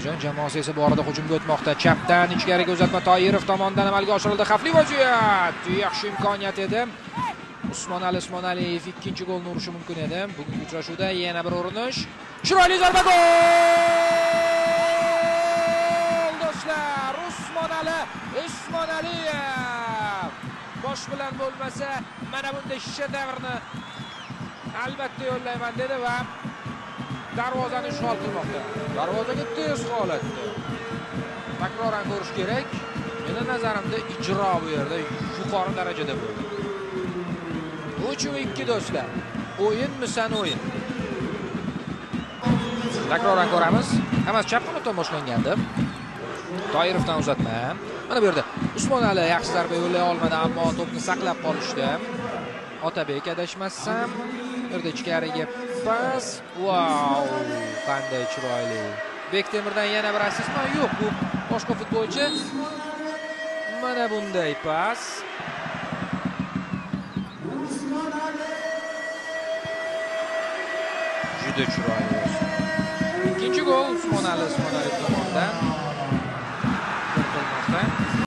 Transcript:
Andijon jamoasi esa bu orada hujumga o'tmoqda. Chapdan ichkariga uzatma Toyirov tomonidan amalga oshirildi. Xavfli vaziyat. Yaxshi imkoniyat edi. Usmonali Usmonaliyev ikkinchi golni urishi mumkin edi. Bugungi uchrashuvda yana bir urinish. Chiroyli zarba, gol! Do'stlar, Usmonali Usmonaliyev bosh bilan bo'lmasa mana bunday shedevrni albatta yo'llayman dedi va darvozani ishg'ol qilmoqda. Darvozaga tez holatda. Takroran ko'rish kerak. Meni nazarimda ijro bu yerda yuqori darajada bo'ldi. 3-2 do'stlar. O'yinmisan o'yin. Takroran ko'ramiz. Hammasi chap qanotdan boshlangandi. Toyirovdan uzatma. Mana bu yerda Usmonali yaxshi zarba yo'llay olmadi, ammo to'pni saqlab qolishdi. Otabek adashmasam, bu yerda ichkariga pas. Vau, qanday chiroyli. Bektemirdan yana bir assistmi? Yo'q, bu boshqa futbolchi. Mana bunday pas. Juda chiroyli. Ikkinchi gol Usmonali Usmonali tomonidan.